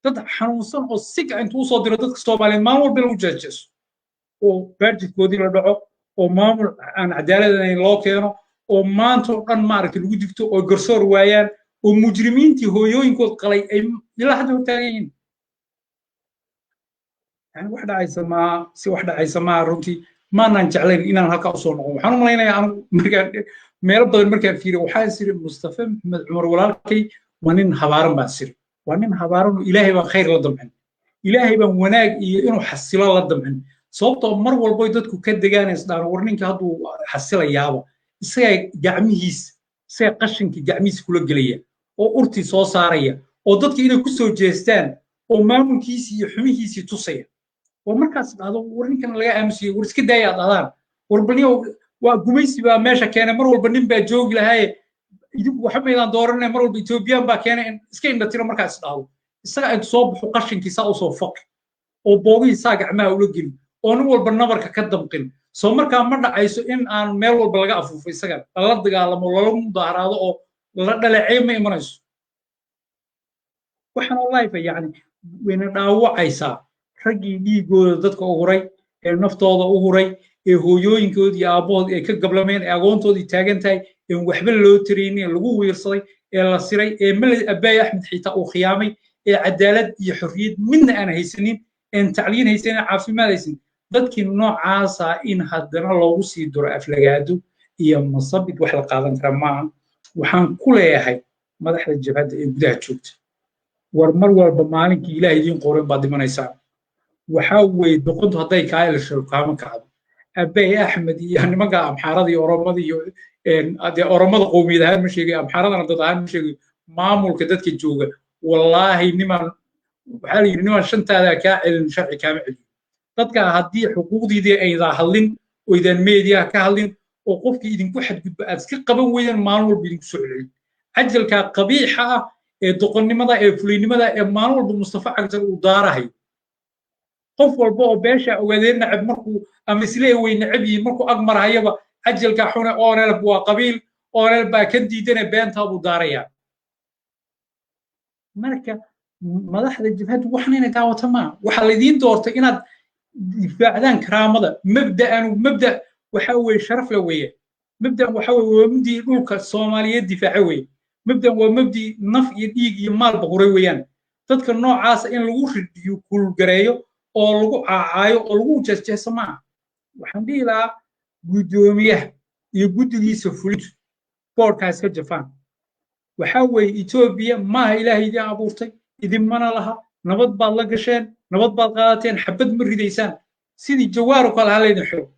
dad xanuunsan oo siga intuu usoo diro dadka Soomaaliyeed maalin walba lagu jeejeeso, oo baajidkoodii la dhaco, oo maamul aan cadaalad ahayn loo keeno, oo maanta oo dhan maaragtay lagu digto, oo garsoor waayaan, oo mujrimiintii hooyooyinkood qalay ay ilaa hadda hortaagan yihiin. Yani wax dhacaysa maa, si wax dhacaysa maa. Runtii maanaan jeclayn inaan halkaa usoo noqon. Waxaan u malaynayaa anigu markaan meelo badan markaan fiiriyo, waxaan siri Mustafa Maxamed Cumar walaalkay waa nin habaaran baan siri, waa nin habaaran oo Ilaahay baan khayr la damcin, Ilaahay baan wanaag iyo inuu xasilo la damcin. Sababtoo mar walboy dadku ka degaan isdhaan war ninka hadduu xasilayaaba, isagaa gacmihiis, isagaa qashinkii gacmihiis kula gelaya oo urtii soo saaraya, oo dadka inay ku soo jeestaan oo maamulkiisii iyo xumihiisii tusaya, oo markaas dhahdo war ninkan laga aamusiyey, war iska daaya aad dhahdaan. Warbaniyo waa gumaysi baa meesha keenay, mar walba nin baa joogi lahaaye, idinku waxa maydaan dooranay, mar walba Etoobiyaan baa keenay, iska indhatiro. Markaa is dhahdo isaga intu soo baxo qashinkiisaa usoo faqi oo boogihiisaa gacmaha ula gelin oo nin walba nabarka ka damqin. Soo markaa ma dhacayso in aan meel walba laga afuufo, isaga lala dagaalamo, lala mudaaharaado oo la dhaleeceyo, ma imanayso. Waxaan oo life yacni wayna dhaawacaysaa. Raggii dhiigooda dadka u huray ee naftooda u huray ee hooyooyinkood iyo aabbahood ay ka gablameen ee agoontoodii taagan tahay een waxba loo taraynin ee lagu wiirsaday ee la siray ee Meled Abaay Axmed xitaa uu khiyaamay ee cadaalad iyo xorriyad midna aan haysanin, een tacliin haysanin, caafimaad haysanin, dadkii noocaasa in haddana loogu sii duro aflagaado iyo masabid wax la qaadan kara maaha. Waxaan ku leeyahay madaxda jabhadda ee gudaha joogta, war mar walba maalinkii Ilaah idiin qorin baad dhimanaysaan. Waxaa weeye doqontu hadday kaa ilasho kaama kacdo. Abbay Axmed iyo nimanka Amxaarada iyo Oromada iyo dee Oromada qowmiyad ahaan ma sheegayo, Amxaaradana dad ahaan ma sheegayo, maamulka dadka jooga, wallaahi nimaan waxaa la yidhi nimaan shantaada kaa celin sharci kaama celiyo. Dadka haddii xuquuqdiidii aydan hadlin oydan meediyaha ka hadlin oo qofkii idinku xadgudba aad iska qaban weydaan, maalin walba idinku soo celcelin cajalkaa qabiixa ah ee doqonnimada ee fulaynimada ee maalin walba Mustafa Cagjar uu daarahayo. Qof walba oo beesha Ogaadeen nacab markuu ama islee way nacab yihiin markuu ag marhayaba cajalka xune ONLF waa qabiil, ONLF baa ka diidane, beentaa buu daarayaa. Marka madaxda jabhaddu waxna inay daawata maaha. Waxaa laydiin doortay inaad difaacdaan karaamada mabda'anu. Mabda waxa weeye sharaf la weeye. Mabda'an waxa weeye waa mabdii dhulka Soomaaliyeed difaaca weeye. Mabda'an waa mabdii naf iyo dhiig iyo maalba huray weeyaan. Dadka noocaasa in lagu ridiyo kulgareeyo oo lagu caacaayo oo lagu jeesjeeso maaha. Waxaan dhihi lahaa guddoomiyaha iyo guddigiisa fulintu boodhkaa iska jafaan. Waxaa weeye Etoobiya maaha Ilaahay idin abuurtay, idinmana laha. Nabad baad la gasheen, nabad baad qaadateen, xabad ma ridaysaan. Sidii Jawaaro kale ha laydin xiro,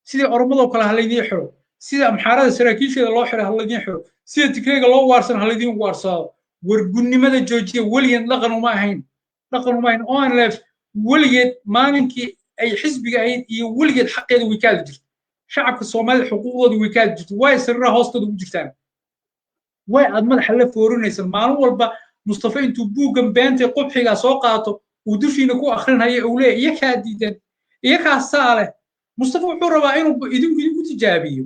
sidii Oromadoo kale ha laydin xiro, sida Amxaarada saraakiisheeda loo xiro ha laydin xiro, sida Tigreega loo waarsan ha laydin waarsado. Wargunnimada joojiya. Weligeed dhaqan uma ahayn, dhaqan uma ahayn. ONLF weligeed maalinkii ay xisbiga ahayd iyo weligeed xaqeeda way ka hadli jirto, shacabka Soomaalida xuquuqdooda way ka hadli jirto. Way sariiraha hoostooda ugu jirtaan, way aad madaxa la foorinaysaan maalin walba. Mustafa intuu buuggan beentay qubxigaa soo qaato uu dushiina ku akrinhayo uu leeyahy iyo kaa diidan iyo kaa saa leh. Mustafa wuxuu rabaa inuu idinku tijaabiyo.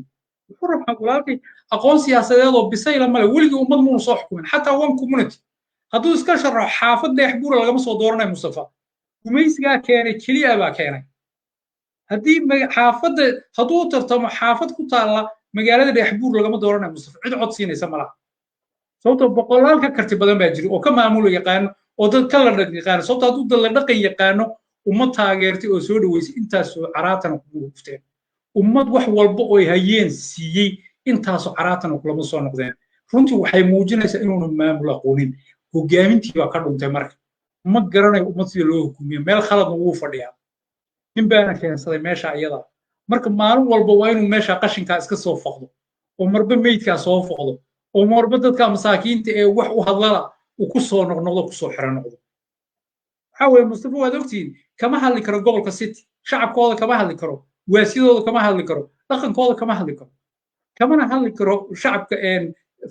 Wuxuu rabaa, walaalkay, aqoon siyaasadeed oo bisayla male. Weligii ummad muunu soo xukumin, xataa one community hadduu iska sharaxo xaafad Dheex Buura lagama soo dooranayo. Mustafa gumaysigaa keenay keliya baa keenay. Haddii xaafadda hadduu tartamo xaafad ku taalla magaalada Dheexbuur lagama dooranayo Mustafa, cid cod siinaysa malaha, sababtoo boqolaal ka karti badan baa jira oo ka maamula yaqaano oo dad ka la dhaqan yaqaano. Sababto hadduu dad la dhaqan yaqaano ummad taageertay oo soo dhaweysay intaasoo caraatana kugu hufteen, ummad wax walba oo ay hayeen siiyey intaasoo caraatana kulama soo noqdeen. Runtii waxay muujinaysaa inuuna maamul aqoonin, hogaamintii baa ka dhuntay. Marka ma garanayo ummad sida loo hukumiyo, meel khaladna wuu fadhiyaa, nin baana keensaday meesha iyada. Marka maalin walba waa inuu meesha qashinkaa iska soo foqdo oo marba meydkaa soo foqdo oo marba dadka masaakiinta ee wax u hadlala uu ku soo noqnoqdo, ku soo xiro noqdo. Waxaa weeye Mustafa waad ogtihiin, kama hadli karo gobolka City, shacabkooda kama hadli karo, waasidooda kama hadli karo, dhaqankooda kama hadli karo, kamana hadli karo shacabka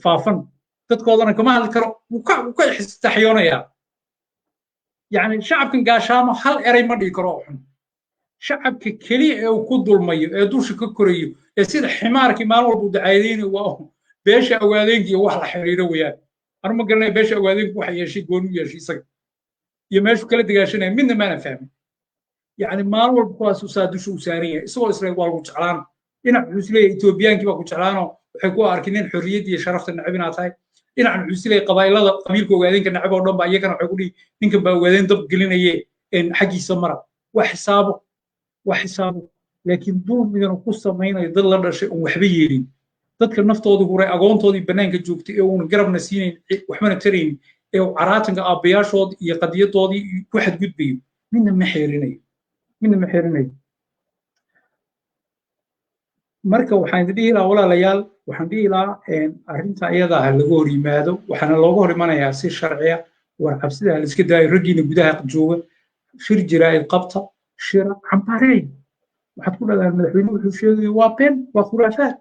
faafan, dadkoodana kama hadli karo. Wuu ka istaxyoonayaa. Yacni shacabkan Gaashaamo hal eray ma dhihi karo oo xun. Shacabka keliya ee uu ku dulmayo ee dusha ka korayo ee sida ximaarkii maalin walba u dacaydaynayo waa beesha Ogaadeenka iyo wax la xiriiro weeyaan. Anu ma garanaya beesha Ogaadeenku waxa yeeshay gooni u yeeshay isaga iyo meeshu kala degaashanaya, midna maana fahmin. Yacni maalin walba kuwaas saa dusha u saaran yahay isagoo isle waa lagu jeclaan. Dhinac wuxuu isleeyahay Etoobiyaankii baa ku jeclaanoo waxay ku arkin nin xorriyad iyo sharafta necab inaad tahay. Dhinacan wuxuu isleeyahay qabaa'ilada qabiilka Ogaadeenka necab oo dhan ba iyagana waxay ku dhihi ninkan baa Ogaadeen dab gelinaye xaggiisa mara. Waa xisaabo, waa xisaabo. Laakiin dulmigan ku samaynayo dad la dhashay oon waxba yeelin, dadka naftoodii huray, agoontoodii bannaanka joogtay ee uuna garabna siinayn waxbana taraynin, ee uu caraatanka aabbayaashood iyo qadiyadoodii ku xadgudbayo, midna ma xeerinayo, midna ma xeerinayo. Marka waxaan idin dhihi lahaa walaalayaal, waxaan dhihi lahaa arrinta iyada ha laga hor yimaado, waxaana looga hor imanayaa si sharciya. War cabsida ha la iska daayo. Raggiina gudaha jooga shir jiraa'id qabta, shira, cambaareey. Waxaad ku dhadaan madaxweyne wuxuu sheegaya waa been, waa khuraafaad.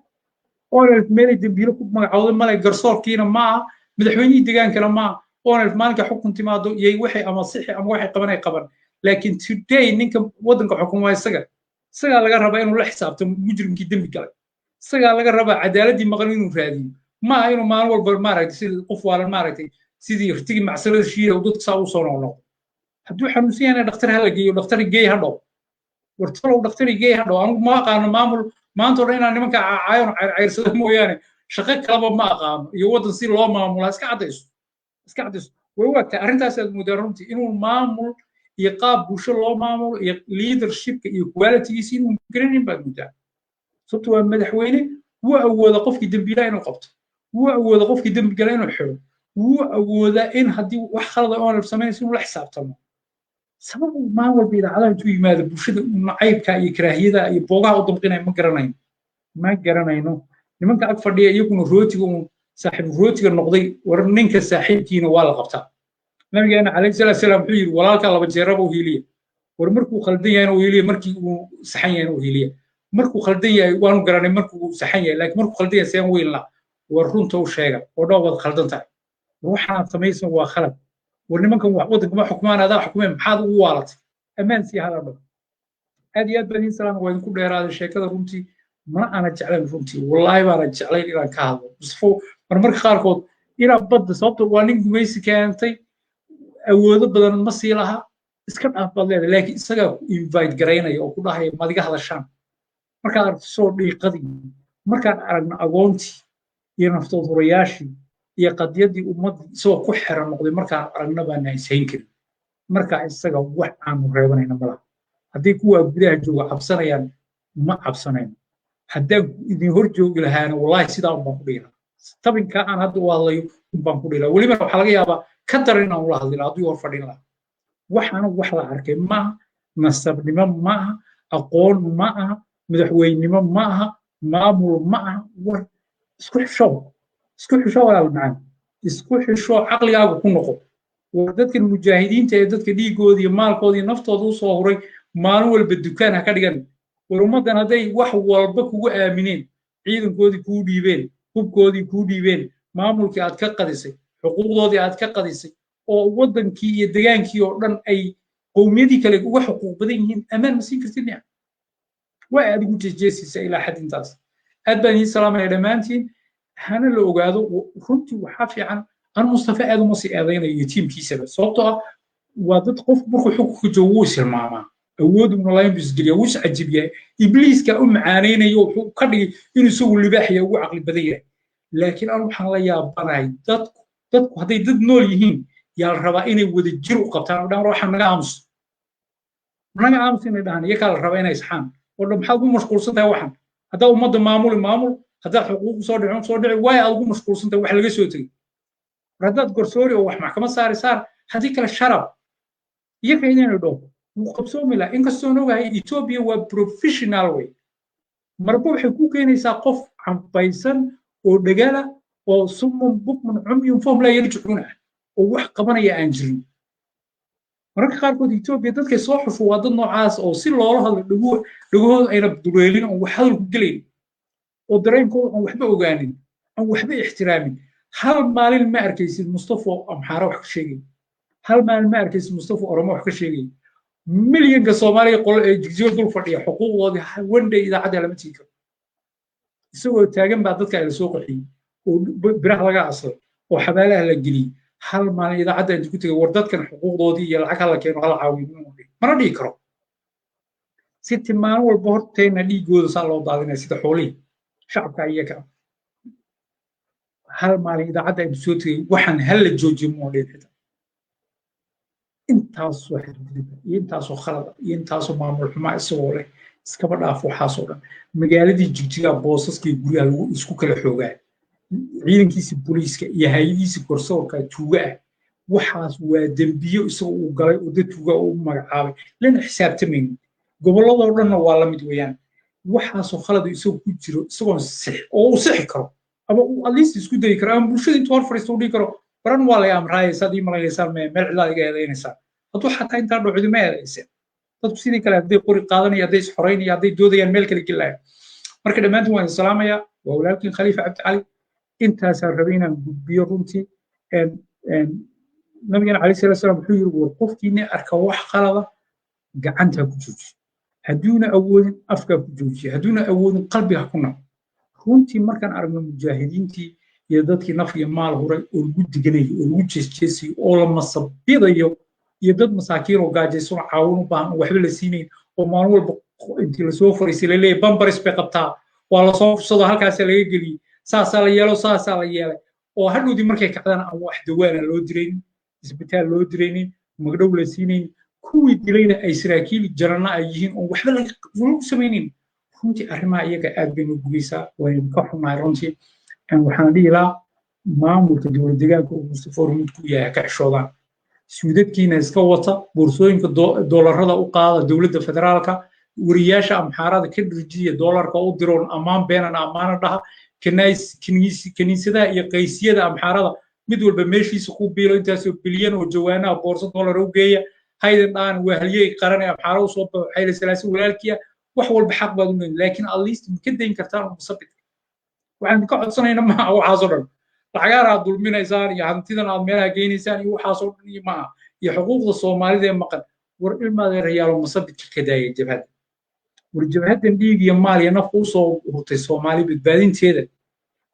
ONLF meelay dembiilo ku magacowday male, garsoorkiina maaha, madaxweynihii degaankana maaha. ONLF maalinka xukun timaado yay waxay ama sixi ama waxay qaban ay qaban, laakiin today ninka waddanka xukun waa isaga. Isagaa laga rabaa inuu la xisaabtamo mujrimkii dembi galay, isagaa laga rabaa cadaaladdii maqan inuu raadiyo. Maaha inuu maalin walba, maaragtay, sidii qof waalan, maaragtay, sidii irtigii macsalada shiida uu dadka saa u soo noqnoqdo. Hadduu xanuunsan yahayna dhakhtar ha la geeyo, dhakhtar geey ha dhow, war talow dhakhtar geey ha dhow. Anigu ma aqaano maamul maanta o dhan inaan nimanka caayon cayrsado mooyaane, shaqo kaleba ma aqaano iyo waddan si loo maamulaa. Iska caddayso, iska caddayso. Way u egtahay arrintaas aad moodaa runtii inuu maamul iyo qaab bulsho loo maamulo iyo leadershipka iyo qualitygiisa inuu garanayn baad moodaa, sababto waa madaxweyne. Wuu awooda qofkii dembiilaha inuu qabto, wuu awooda qofkii dembi gala inuu xiro, wuu awoodaa in haddii wax khalada ONLF samaynayso inuu la xisaabtamo. Sabab uu maalin walba idaacadaha intuu yimaado bulshada nacaybka iyo karaahiyada iyo boogaha u damqinaya ma garanayno, ma garanayno. Nimanka ag fadhiya iyaguna rootiga uun saaxiib rootiga noqday. War ninka saaxiibkiina waa la qabtaa. Nabigeena calayhi salaatu salaam wuxuu yidhi: "Walaalka laba jeeraba u hiiliya." War markuu khaldan yahayna u hiiliya, markii uu saxan yahayna u hiiliya. Markuu khaldan yahay waanu garanay, markuu saxan yahay, laakiin markuu khaldan yahay seen weyn la. War runta u sheega oo dhow waad khaldan tahay, war waxaad samaysan waa khalad. War nimankan wax waddanka ma xukumaan, adaa xukumeen, maxaad ugu waalatay? Ammaan sii hala dhow. Aad iyo aad baan idiin salaam. Waa idinku dheeraaday sheekada runtii, mana aana jeclayn runtii, wallaahi baana jeclayn inaan ka hadlo Mustafo marmarka qaarkood inaa badda, sababto waa nin gumaysi keentay, awoodo badan ma sii laha. Iska dhaaf baad leedahay, laakiin isagaa ku invite garaynaya oo ku dhahaya madiga hadashaan. Markaad aragto soo dhiiqadii, markaan aragno agoontii iyo naftood hurayaashii iyo qadiyaddii ummaddii isagoo ku xiran noqday, markaan aragno baana ishayn karin. Marka isaga wax aanu reebanayna malaha. Haddii kuwaa gudaha jooga cabsanayaan, ma cabsanayno. Haddaan idin hor joogi lahaana, wallaahi sidaa un baan ku dhihi lahaa. Tabinka aan hadda u hadlayo un baan ku dhihi lahaa. Welibana waxaa laga yaabaa ka daran inaan ula hadli lahaa haddii hor fadhin lahaa. Waxaana wax la arkay maaha, nasabnimo ma aha, aqoon ma aha, madaxweynenimo ma aha, maamul ma aha. War isku xisho, isku xisho walaal macaan, isku xisho, caqligaagu ku noqo. War dadkan mujaahidiinta ee dadka dhiigooda iyo maalkooda iyo naftooda usoo huray maalin walba dukaan ha ka dhigan. War ummaddan hadday wax walba kugu aamineen, ciidankoodii kuu dhiibeen, hubkoodii kuu dhiibeen, maamulkii aad ka qadisay, xuquuqdoodii aad ka qadisay, oo waddankii iyo degaankii oo dhan ay qowmiyadii kale uga xuquuq badan yihiin, ammaan ma siin kartid miya? Waa aad ugu jeejeesaysaa ilaa xad intaas. Aad baan idiin salaamaya dhammaantiin. Hana la ogaado runtii waxaa fiican an Mustafa aad uma sii eedaynayo iyo tiimkiisaba, sababtoo ah waa dad qof markuu xukunka joogo wuu isilmaamaa, awooduna layn buu isgeliya, wuu iscajib yahay, ibliiska u macaanaynayo, wuxuu ka dhigay inuu isagu libaaxya ugu caqli badan yahay. Laakiin an waxaan la yaabanahay dadku hadday dad nool yihiin yaa la rabaa inay wada jir u qabtaan oo dhan waxaa naga aamus, naga aamus inay dhahaan. Iyakaa la rabaa inay saxaan oo dhan. Maxaad ugu mashquulsan tahay waxan? Haddaa ummadda maamuli maamul, haddaad xuquuq soo dhicin soo dhici, waay aad ugu mashquulsan tahay wax laga soo tegey? War haddaad garsoori oo wax maxkamad saari saar, haddii kale sharab iyaga inaynu dhaho wuu qabsoomi lahaa. Inkastoon ogahay Ethiopia waa professional way, marba waxay ku keenaysaa qof cambaysan oo dhegala oo summun bukmun cumyun fahum laa yarjicuun ah oo wax qabanaya aan jirin. Mararka qaarkood Ethiopia dadkay soo xusho waa dad noocaas oo si loola hadlo dhagahooda ayna duleelin, oon wax hadal ku gelayn, oo dareenkooda aan waxba ogaanin, aan waxba ixtiraamin. Hal maalin ma arkaysid Mustafo Amxaara wax ka sheegay, hal maalin ma arkaysid Mustafo Oromo wax ka sheegay. Milyanka Soomaaliya qolo ee Jigjigo dul fadhiya xuquuqdoodii one day idaacadda lama tigi karo. Isagoo taagan baa dadka la soo qaxiyey oo biraha laga aslay oo xabaalaha la geliyey. Hal maalin idaacadda inta ku tegay war dadkan xuquuqdoodii iyo lacag hala keeno, hala caawiyo, mana dhihi karo. Si maalin walba horteenna dhiigooda saa loo daadinaya sida xoolihii shacabka iyaga, hal maalin idaacadda inta soo tegay waxaan hala joojiyo muu dhihin xitaa. Intaasoo xadgudub iyo intaasoo khalada iyo intaasoo maamul xumaa isagoo leh, iskaba dhaaf waxaasoo dhan. Magaaladii Jigjigaa boosaskii guryaha lagu isku kala xoogaa, ciidankiisa booliiska iyo hay-adihiisa garsoorka tuuga ah. Waxaas waa dembiyo isagoo uu galay oo dad tuuga uu magacaabay, lana xisaabtamaynin. Gobolladoo dhanna waa la mid weeyaan. Waxaasoo khaladu isagoo ku jiro, isagoon six oo uu sixi karo ama uu at least isku dayi karo ama bulshada intuu hor fadhiisto uu dhihi karo: "Baran waa lay amraayay, saad ii malaynaysaan, meel cidlaad iga eedaynaysaan." Hadduu xataa intaa dhocdi ma eedayseen. Dadku sidii kale hadday qori qaadanaya, hadday isxoraynaya, hadday doodayaan, meel kale gelaya. Marka dhammaantiin waan idin salaamayaa. Waa walaalkiin Khaliifa Cabdi Cali. Intaasaan rabay inaan gudbiyo. Runtii Nabigeena calayhi salaatu salaam wuxuu yiri: "War qofkiini arka wax qalada, gacantaa ku joojiyo. Hadduuna awoodin, afkaa ku joojiyo. Hadduuna awoodin, qalbiga ku naco." Runtii markaan aragno mujaahidiintii iyo dadkii naf iyo maal huray oo lagu diganayo oo lagu jeesjeesayo oo la masabidayo, iyo dad masaakiin oo gaajaysan oo caawin u baahan oo waxba la siinayn, oo maalin walba intii lasoo fariisay laleeyahay bambaris bay qabtaa, waa lasoo fursado, halkaasaa laga geliyey, saasaa la yeelo, saasaa la yeelay, oo hadhowdii markay kacdaan aan wax dawaana loo diraynin, isbitaal loo diraynin, magdhow la siinayn, kuwii dilayna ay saraakiil jaranna ay yihiin oon waxba lagu samaynin. Runtii arrimaha iyaga aad bay noo gubeysaa, waynu ka xunnahay. Runtii waxaan dhihi lahaa maamulka dowlad deegaanka uu Mustafa Hormuud ku yahay ka xishoodaan. Suudadkiina iska wata, boorsooyinka doolarada u qaada dowladda federaalka, wariyaasha Amxaarada ka dhirjiya doolarka u diroon, ammaan beenan ammaana dhaha. Kiniisadaha iyo qaysiyada Amxaarada mid walba meeshiisa ku biilo, intaasoo bilyan oo jawaanaha boorso doolar u geeya, haydan dhaan waa halyey qaran ee Amxaara usoo baxo, Xayle Salaase walaalkiya. Wax walba xaq baad u leedahay, laakiin at least ma ka dayn kartaan musabidka? Waxaan ka codsanayna maaha waxaasoo dhan. Lacagahan aad dulminaysaan iyo hantidan aad meelaha geynaysaan iyo waxaasoo dhan iyo maaha iyo xuquuqda Soomaalida ee maqan. War ilmaadeerayaalo, masabidka ka daaya jabhadda. War jabhaddan dhiig iyo maal iyo naf usoo hurtay Soomaali badbaadinteeda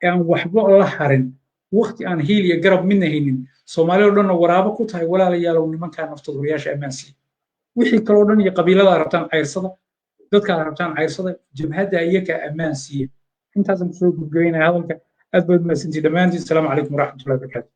ee aan waxba la harin, waqti aan hiil iyo garab midna haynin, Soomaali oo dhanna waraabo ku tahay. Walaalayaalow, nimankaa naftooda horiyaasha ammaan siiya. Wixii kaloo dhan iyo qabiilada rabtaan cayrsada, dadkaad rabtaan cayrsada, jabhadda iyakaa ammaan siiya. Intaasaan kusoo gudgaynaya hadalka. Aad baad mahadsantihi dhammaantiin. Asalaamu calaykum waraxmatullahi wabarakaatu.